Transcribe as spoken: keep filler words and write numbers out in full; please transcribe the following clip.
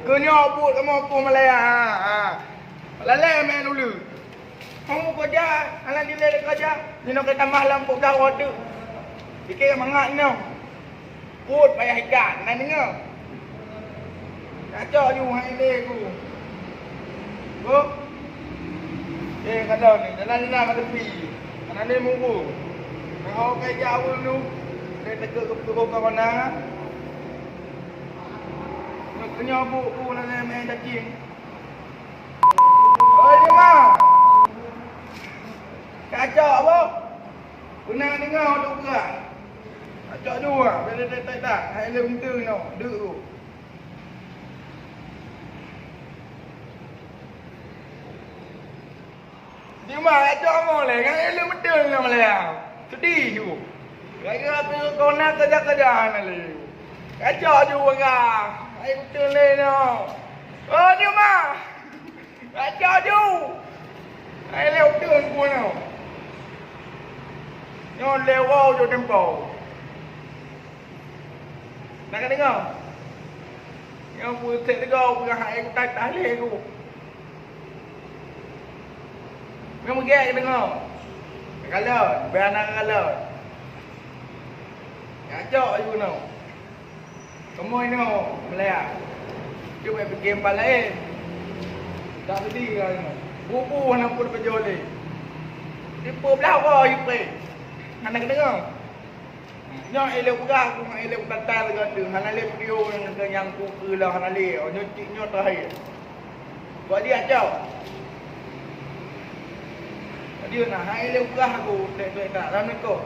Keu nyoe buet kamoe pun Malaya. Ha, ha. Lalé meu'en uleue. Kamoe keureuja, alah dilèe keureuja. Jinoe ka tamah lam pok dawa teuk. Pike mangat nyoe. Put payah ikat, na deungoe. Kacok ju hai lé ku. Beuh. Eh, ka lheueh ni, jalan-jalan ka tepi. Hana lé mubu. Kau kai jauh nu. Lé teuka ke pukul kau mana? Nyoe keunyoe bu ku na lé meu'en cacing. Oi, Nima. Kacok, boh. Peuna deungoe tu peugah. Kacok dua, beda tak tak. Hai lé meuteun nyoe, deuk tu. Nima kacok mo lé, kan hai lé meuteun nyoe lé. Sedih tu. Lagi api kau nak kerja-kerja na lé. Kacok ju peugah. Hai meuteun lé nyoe. Oh, Nima. Raja ju! Hai lé uteuen ku nyoe. Nyoe lé woe ju tempo. Na ka deungoe? Nyoe peutek leugo peugah hai kutai tahlé ku. Nyoe meugèk deungoe. Kalon, bèk hana kalon. Nyang cok ju nyoe. Kamoe inoe meulaya. Cuba pike tempat laén. Tak sedi ka inoe. Bubu hana pun peujolé. Tipe blah woe ipe. Hana kedengar. Nyoe ilèe peugah, aku ngon ilèe peugah lagèe tu. Hana lé video nyang, nyang ku keu lah, hana lé. Oh, nyoe cit nyoe terakhir. Buat dia cok. Dia nah, hai ilèe peugah aku, tek-tek tak. Assalamualaikum.